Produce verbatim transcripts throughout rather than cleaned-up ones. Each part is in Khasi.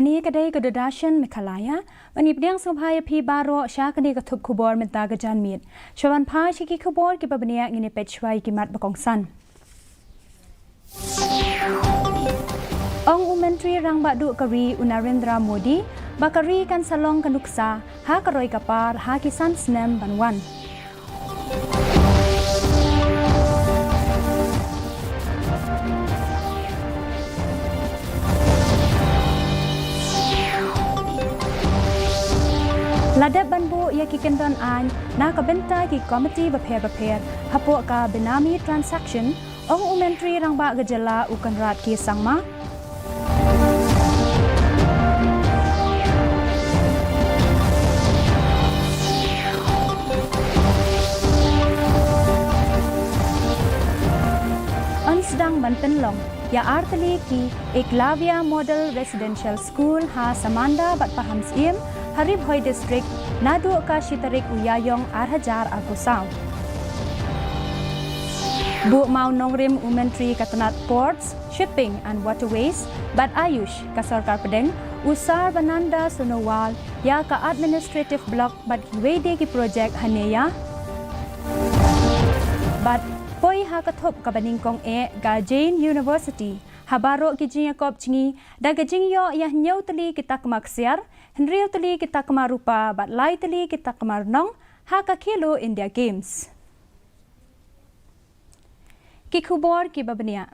Kane ka dei ka Doordarshan Meghalaya, ban ïa pdiang sngewbha ïa phi baroh sha kane ka thup khubor mynta ka janmiet. Shuwa ban phai sha ki khubor kiba bniah, ngin ïa peit shuwa ïa ki mat ba kongsan. Ong u Myntri Rangbah Duh ka ri u Narendra Modi ba ka ri kan sa long ka nuksa ha ka roi ka par ha ki san snem ban wan. La dep ban buh ïa ki kyndon aiñ na ka bynta ki komiti bapher bapher hapoh ka Benami Transaction, ong u Myntri Rangbah ka jylla u Conrad K Sangma. Yn sdang ban pynlong ïa artylli ki Eklavya Model Residential School ha Samanda bad Pahamsyiem ha Ri Bhoi District naduh ka shi tarik u Ïaïong ar hajar arphew saw. Buh maw nongrim u Myntri ka tnat Ports, Shipping and Waterways bad Ayush ka Sorkar Pdeng, u Sarbananda Sonowal, ïa ka Administrative Block bad kiwei de ki project hangne ïa. Bad poi ha ka thup kaba nyngkong eh ka Jain University ha baroh ki jingïakop jngi da ka jingïoh ïa hynñiew tylli ki takma ksiar, hynriew tylli ki takma rupa bad lai tylli ki takma rnong ha ka Khelo India Games. Ki khubor kiba bniah.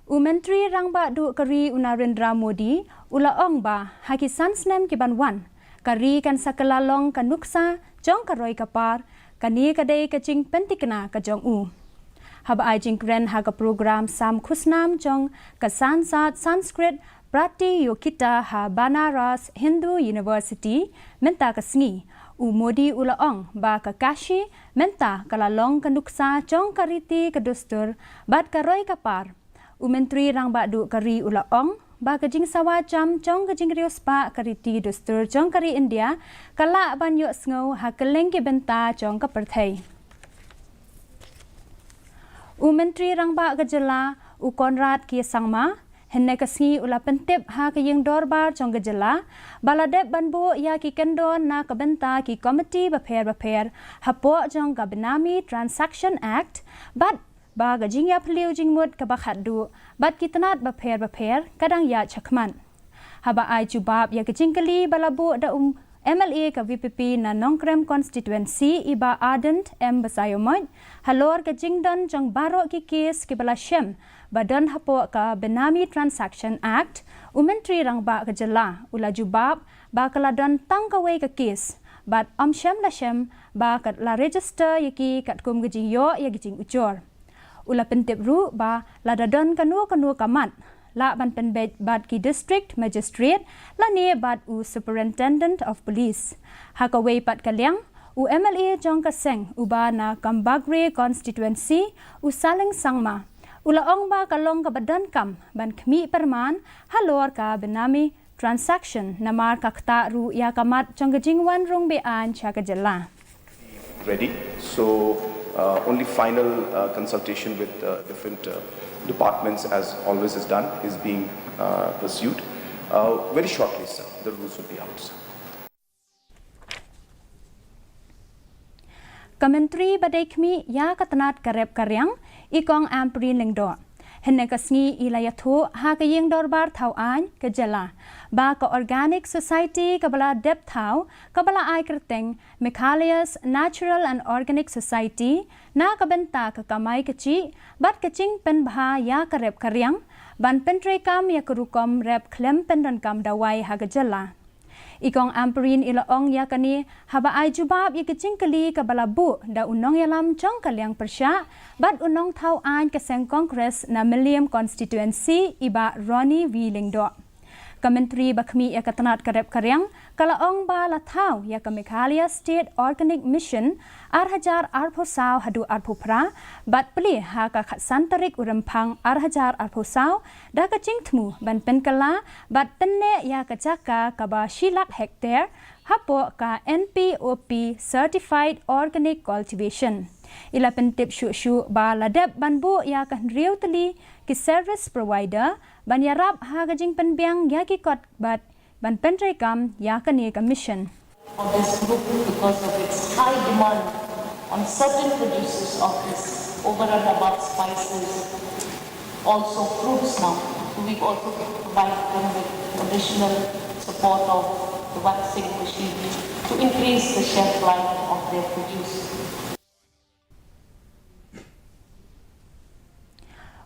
U Myntri Rangbah Duh ka ri u Narendra Modi u la ong ba ha ki san snem ki ban wan, ka ri kan sa kylla long ka nuksa jong ka roi ka par. Kane ka dei ka jingpyntikna ka jong u haba ai jingkren ha ka program sam khusnam jong ka Sansad Sanskrit Pratiyogita ha Banaras Hindu University mynta ka sngi. U Modi u la ong ba ka Kashi mynta ka la long ka nuksa jong ka riti ka dustur bad ka roi ka par. U Myntri Rangbah Duh ka ri u la ong ba ka jingsawa jam jong ka jingriewspah ka riti dustur jong ka ri India ka lah ban ïohsngew ha kylleng ki bynta jong ka pyrthei. U Myntri Rangbah ka jylla u Conrad K Sangma hynne ka sngi u la pyntip ha ka ïing dorbar jong ka jylla ba la dep ban buh ïa ki kyndon na ka bynta ki komiti bapher bapher hapoh jong ka Benami Transaction Act, bad ba ka jingïaphylliew jingmut kaba khatduh bad ki tnat bapher bapher ka dang ïaid shakhmat. Haba ai jubab ïa ka jingkylli ba la buh da u M L A ka V P P na Nongkrem Constituency i Bah Ardent M Basaiawmoit halor ka jingdon jong baroh ki kes kiba la shem ba don hapoh ka Benami Transaction Act, u Myntri Rangbah ka jylla u la jubab ba ka la don tang kawei ka kes bad ym shem la shem ba ka la register ïa ki katkum ka jingïoh ïa ka jingujor. U la pyntip ruh ba lada don kano kano ka mat, lah ban pynbeit bad ki District Magistrate lane bad u Superintendent of Police. Ha kawei pat ka liang, u M L A jong ka seng uba na Gambegre Constituency, u Saleng Sangma, u la ong ba ka long kaba donkam ban khmih pyrman halor ka Benami Transaction namar ka ktah ruh ïa ka mat jong ka jingwan rung be-aiñ sha ka jylla. Ready. So, uh, only final, uh, consultation with, uh, different, uh, departments, as always is done, is being, uh, pursued. Uh, very shortly, sir, the rules will be out, sir. Ka Myntri ba dei khmih ïa ka tnat ka rep ka riang, i Kong Ampareen Lyngdoh, hynne ka sngi i la ïathuh ha ka ïing dorbar thaw aiñ ka jylla ba ka Organic Society kaba la dep thaw, kaba la ai kyrteng Meghalayas Natural and Organic Society, na ka bynta ka kamai kajih bad ka jingpynbha ïa ka rep ka riang, ban pyntreikam ïa ka rukom rep khlem pyndonkam dawai ha ka jylla. I Kong Ampareen i la ong ïa kane haba ai jubab ïa ka jingkylli kaba la buh da u nongïalam jong ka liang pyrshah bad u nongthaw aiñ ka seng Congress na Mylliem Constituency, i Bah Ronnie V Lyngdoh. Ka Myntri ba khmih ïa ka tnat ka rep ka riang ka la ong ba la thaw ïa ka Meghalaya State Organic Mission ar hajar arphew saw haduh arphew phra, bad plie ha ka khatsan tarik u Rymphang ar hajar arphew saw, da ka jingthmu ban pynkylla bad pynneh ïa ka jaka kaba shi lak hektar hapoh ka N P O P Certified Organic Cultivation. I la pyntip shuh shuh ba la dep ban buh ïa ka hynriew tylli ki service provider ban ïarap ha ka jingpynbiang ïa ki kot bad ban pyntreikam ïa kane ka mission. of this group because of its high demand on certain producers of this over and above spices, also fruits now. So we've also provided them with additional support of the waxing machine to increase the shelf life of their produce.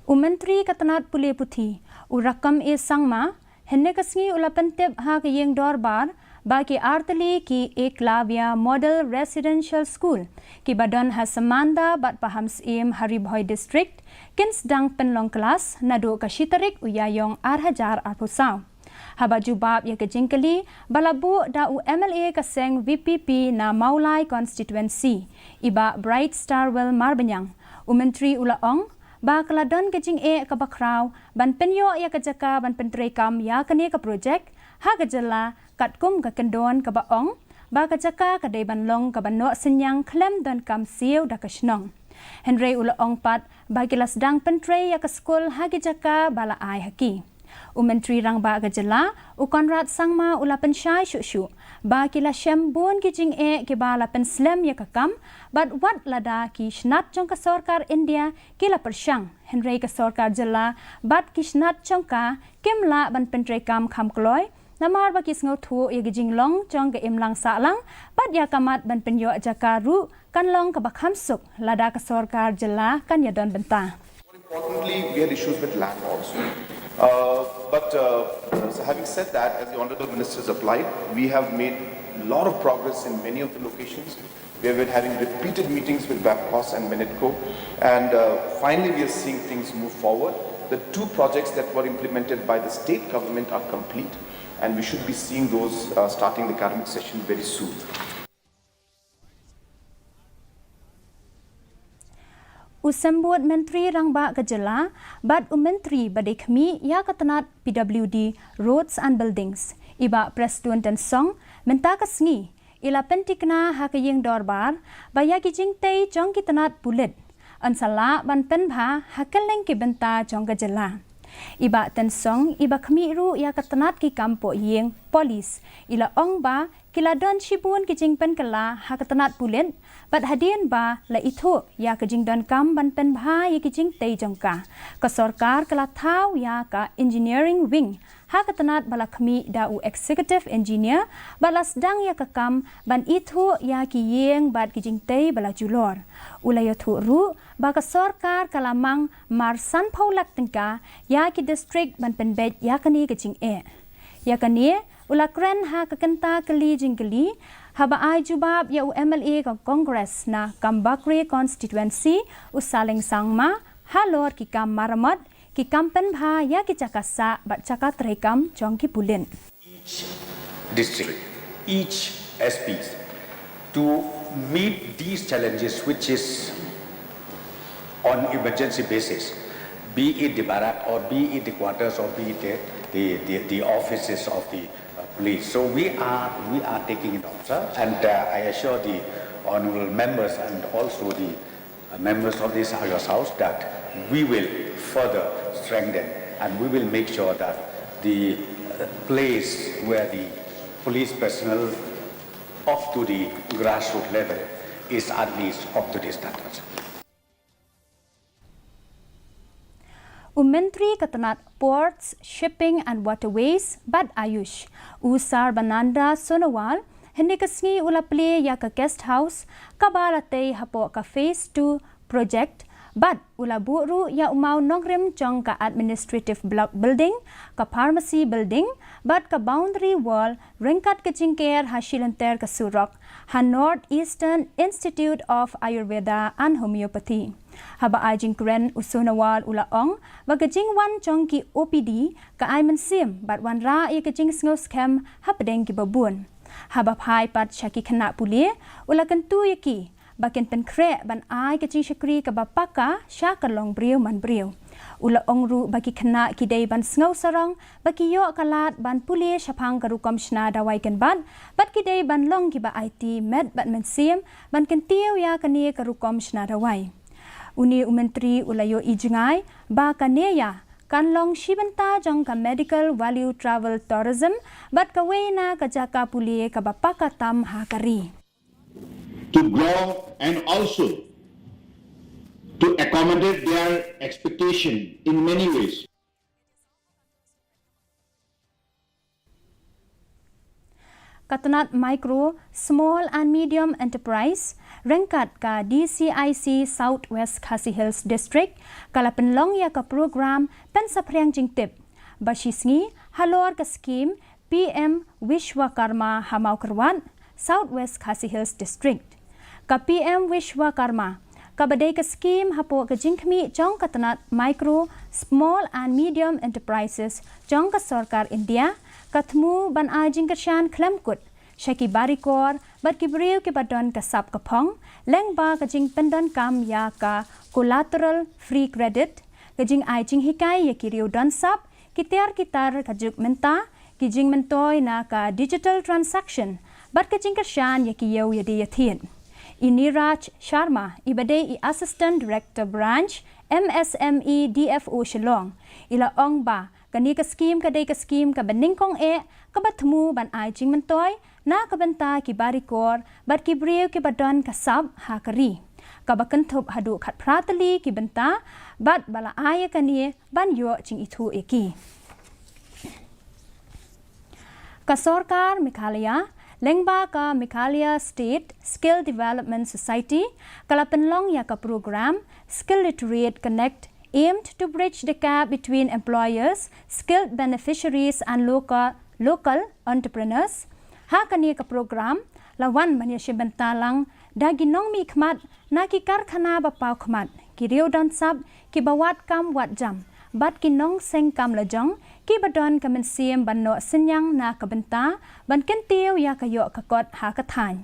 U Myntri ka tnat pule puthi, u Rakkam A Sangma, hynne ka sngi u la pyntip ha ka ïing dorbar ba ki artylli ki Eklavya Model Residential School kiba don ha Samanda bad Pahamsyiem ha Ri Bhoi District kin sdang pynlong klas naduh ka shi tarik u Ïaïong ar hajar arphew saw. Haba jubab ïa ka jingkylli ba la buh da u M L A ka seng V P P na Mawlai Constituency, i Bah Bright Starwell Marbaniang, u Myntri u la ong ba ka la don ka jingeh kaba khraw ban pynïoh ïa ka jaka ban pyntreikam ïa kane ka projek ha ka jylla, katkum ka kyndon kaba ong ba ka jaka ka dei ban long kaba noh synñiang khlem donkam siew da ka shnong. Hynrei u la ong pat ba ki la sdang pyntrei ïa ka skul ha ki jaka ba la ai ha ki. U Myntri Rangbah ka jylla, u Conrad Sangma, u la pynshai shuh shuh ba ki la shem bun ki jingeh kiba la pynslem ïa ka kam bad wat lada ki shnat jong ka sorkar India ki la pyrshang, hynrei ka sorkar jylla bad ki shnat jong ka kim lah ban pyntreikam kham kloi namar ba ki sngewthuh ïa ki jinglong jong ka imlang sahlang bad ïa ka mat ban pynïoh jaka ruh kan long kaba kham suk lada ka sorkar jylla kan ïadon bynta. More importantly, we had issues with land also. Uh, but uh, so having said that, as the Honorable Minister has applied, we have made a lot of progress in many of the locations. We have been having repeated meetings with BAPCOS and MINEDCO, and uh, finally we are seeing things move forward. The two projects that were implemented by the state government are complete, and we should be seeing those uh, starting the academic session very soon. U Symbud Myntri Rangbah ka jylla bad u Myntri ba dei khmih ïa ka tnat P W D, Roads and Buildings, i Bah Prestone Tynsong, mynta ka sngi i la pyntikna ha ka ïing dorbar ba ïa ki jingtei jong ki tnat pulit yn sa lah ban pynbha ha kylleng ki bynta jong ka jylla. I Bah Tynsong, iba khmih ruh ïa ka tnat ki kam pohïing, police, i la ong ba ki la don shibun ki jingpynkylla ha ka tnat pulit bad hadien ba la ithuh ïa ka jingdonkam ban pynbha ïa ki jingtei jong ka, ka sorkar ka la thaw ïa ka engineering wing ha ka tnat ba la khmih da u executive engineer bad la sdang ïa ka kam ban ithuh ïa ki ïing bad ki jingtei ba la julor. U la ïathuh ruh ba ka sorkar ka la mang mar sanphew lak tyngka ïa ki district ban pynbeit ïa kane ka jingeh. Ïa kane u la kren ha ka kynta kylli jingkylli haba ai jubab ïa u M L A ka Congress na Gambakre Constituency, u Saleng Sangma, halor ki kam maramot, ki kam pynbha ïa ki jaka sah bad jaka treikam jong ki pulit. District, each S Ps, to meet these challenges, which is on emergency basis, be it the barrack or be it the quarters or be it the, the, the, the offices of the uh, police. So we are, we are taking it on, sir. And uh, I assure the honorable members and also the uh, members of this August House that we will further strengthen and we will make sure that the uh, place where the police personnel up to the grassroots level is at least up to the standards. U Myntri ka tnat Ports, Shipping and Waterways bad Ayush, u Sarbananda Sonowal, hynne ka sngi u la plie ïa ka guest house kaba la tei hapoh ka phase two project bad u la buh ruh ïa u maw nongrim jong ka administrative block building, ka pharmacy building bad ka boundary wall ryngkat ka jingker ha shilynter ka surok ha North Eastern Institute of Ayurveda and Homeopathy. Haba ai jingkren, u Sonowal u la ong ba ka jingwan jong ki O P D ka ai mynsiem bad wanrah ïa ka jingsngew skhem hapdeng kiba bun. Haba phai pat sha ki khynnah pule, u la kyntu ïa ki ba kin pynkhreh ban ai ka jingshakri kaba paka sha ka longbriew manbriew. U la ong ruh ba ki khynnah ki dei ban sngew sarong ba ki ïoh ka lad ban pule shaphang ka rukom shna dawai kynbat bad ki dei ban long kiba aiti met bad mynsiem ban kyntiew ïa kane ka rukom shna dawai. Une u Myntri u la ïohi jngai ba kane ïa kan long shi bynta jong ka medical value travel tourism bad kawei na ka jaka pule kaba paka tam ha ka ri. To grow and also to accommodate their expectation in many ways. Ka tnat Micro, Small and Medium Enterprise ryngkat ka D C I C South West Khasi Hills District ka la pynlong ïa ka program pynsaphriang jingtip ba shisngi halor ka skim P M Vishwakarma ha Mawkyrwat, South West Khasi Hills District. Ka P M Vishwakarma kaba dei ka skim hapoh ka jingkhmih jong ka tnat Micro, Small and Medium Enterprises jong ka sorkar India, ka thmu ban ai jingkyrshan khlem kut sha ki barikor bad ki briew kiba don ka sap ka phong, lyngba ka jingpyndonkam ïa ka collateral free credit, ka jingai jinghikai ïa ki riew don sap, ki tiar ki tar ka juk mynta, ki jingmyntoi na ka digital transaction bad ka jingkyrshan ïa ki ïew ïadie ïathied. I Niraj Sharma, iba dei i Assistant Director Branch, M S M E, D F O Shillong, i la ong ba kane ka skim ka dei ka skim kaba nyngkong eh kaba thmu ban ai jingmyntoi na ka bynta ki barikor bad ki briew kiba don ka sap ha ka ri, kaba kynthup haduh khatphra tylli ki bynta bad ba la ai ïa kane ban ïoh jingithuh ïa ki. Ka sorkar Meghalaya lyngba ka Meghalaya State Skill Development Society ka la pynlong ïa ka program Skill Literate Connect, aimed to bridge the gap between employers, skilled beneficiaries and local, local entrepreneurs. Ha kane ka program la wan ban ïashim bynta lang da ki nongmihkhmat na ki karkhana ba paw khmat, ki riew don sap kiba wad kam wad jam bad ki nongseng kam lajong kiba don ka mynsiem ban noh synñiang na ka bynta ban kyntiew ïa ka ïoh ka kot ha ka thaiñ.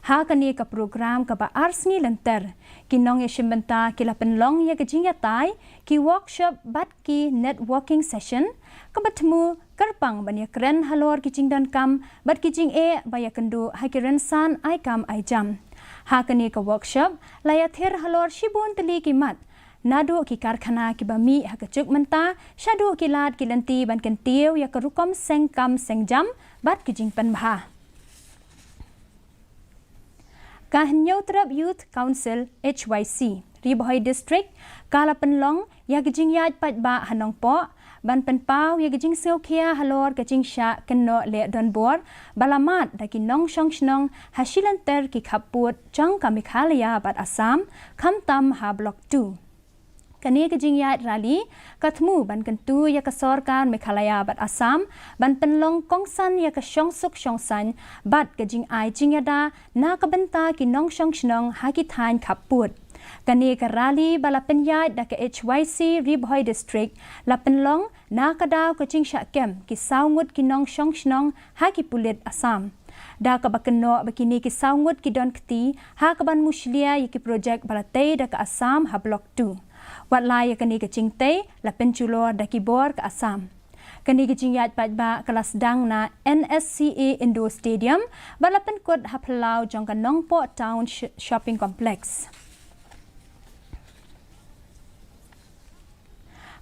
Ha kane ka program kaba ar sngi lynter, ki nongïashim bynta ki la pynlong ïa ka jingïatai, ki workshop bad ki networking session kaba thmu kyrpang ban ïakren halor ki jingdonkam bad ki jingeh ba ïakynduh ha ki rynsan ai kam ai jam. Ha kane ka workshop la ïathir halor shibun tylli ki mat, naduh ki karkhana kiba mih ha ka juk mynta shaduh ki lad ki lynti ban kyntiew ïa ka rukom seng kam seng jam bad ki jingpynbha. Ka Hynñiewtrep Youth Council, H Y C, Ri Bhoi District ka la pynlong ïa ka jingïaid paidbah ha Nongpoh ban pynpaw ïa ka jingsngewkhia halor ka jingshah kynnoh leh donbor ba la mad da ki nongshong shnong ha shilynter ki khappud jong ka Meghalaya bad Assam, khamtam ha Block two. Kane ka jingïaid rally ka thmu ban kyntu ïa ka sorkar Meghalaya bad Assam ban pynlong kongsan ïa ka shongsuk shongsaiñ bad ka jingai jingïada na ka bynta ki nongshong shnong ha ki thaiñ khappud. Kane ka rally ba la pynïaid da ka H Y C Ri Bhoi District la pynlong na ka daw ka jingshah kem ki saw ngut ki nongshong shnong ha ki pulit Assam. Da kaba kynnoh ba kine ki saw ngut ki don kti ha kaban mushlia ïa ki projek ba la tei da ka Assam ha Block two. Wat la ïa kane ka jingtei la pynjulor da ki bor ka Assam. Kane ka jingïaid paidbah ka la sdang na N S C A Indoor Stadium bad la pynkut ha phyllaw jong ka Nongpoh Town Sh-, Shopping Complex.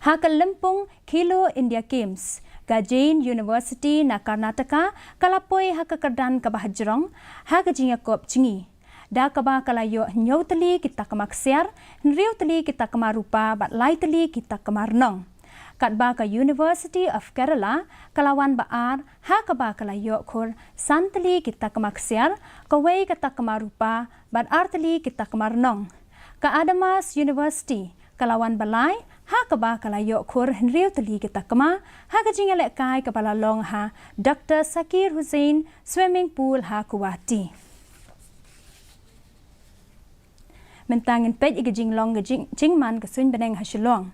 Ha ka lympung Khelo India Games, ka Jain University na Karnataka ka la poi ha ka kyrdan kaba hajrong ha ka jingïakop jngi, da kaba ka la ïoh hynñiew tylli ki takma ksiar, hynriew tylli ki takma rupa bad lai tylli ki takma rnong. Katba ka University of Kerala ka la wan ba ar, ha kaba ka la ïoh khur san tylli ki takma ksiar, kawei ka takma rupa bad ar tylli ki takma rnong. Ka Adamas University ka la wan ba lai, ha kaba ka la ïoh khur hynriew tylli ki takma ha ka jingïalehkai kaba la long ha Doctor Zakir Hussain Swimming Pool ha Guwahati. Mynta ngin peit ïa ka jinglong ka jing, jingman ka suiñ bneng ha Shillong.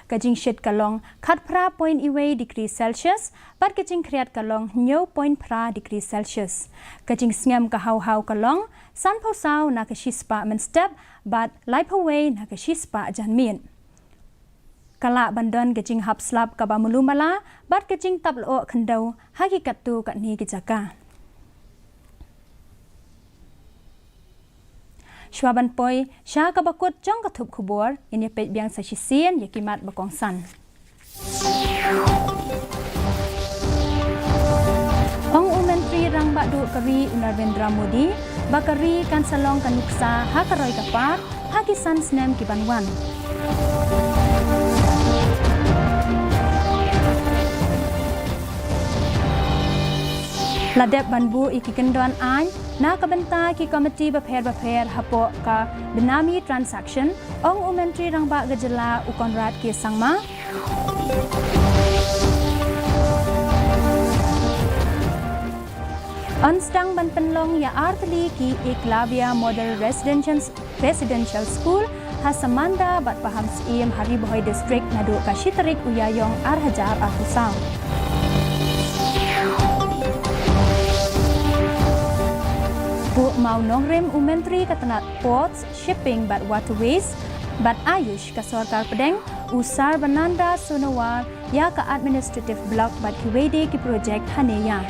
Ka jingshit ka long khatphra point wei degree Celsius bad ka jingkhriat ka long hynñiew point phra degree Celsius. Ka jingsngem ka haw haw ka long sanphew saw na ka shispah mynstep bad laiphew wei na ka shispah janmiet. Ka lah ban don ka jinghap slap kaba mluh mala bad ka jingtap lyoh khyndew ha ki katto katne ki jaka. Shuwa ban poi sha kaba kut jong ka thup khubor, ngin ïa peit biang sa shisien ïa ki mat ba kongsan. Ong u Myntri Rangbah Duh ka ri u Narendra Modi ba ka ri kan sa long ka nuksa ha ka roi ka par ha ki san snem ki ban wan. La dep ban buh ïa ki kyndon aiñ na ka bynta ki komiti bapher bapher hapoh ka Benami Transaction, ong u Myntri Rangbah ka jylla u Conrad K Sangma. Yn sdang ban pynlong ïa artylli ki Eklavya Model Residential, Residential School ha Samanda bad Pahamsyiem ha Ri Bhoi District naduh ka shi tarik u Ïaïong ar hajar arphew saw. Buh mawnongrim u Myntri ka tnat Ports, Shipping bad Waterways bad Ayush ka Sorkar Pdeng u Sarbananda Sonowal ïa ka Administrative Block bad kiwei de ki project hangne ïa.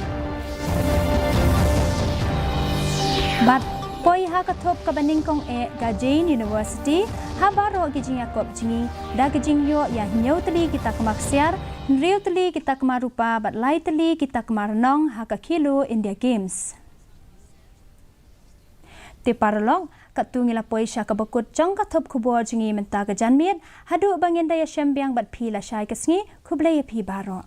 Bad poi ha ka thup kaba nyngkong eh ka Jain University ha baroh ki jingïakop jngi da ki jingïoh ïa hynñiew tylli ki takma ksiar, hynriew tylli ki takma rupa bad lai tylli ki takma rnong ha ka Khelo India Games. Te paralok, katto ngi la poi sha kaba kut jong ka thup khubor jngi mynta ka janmiet, haduh ba ngin da ïashem biang bad phi lashai ka sngi, khublei ïa phi baroh.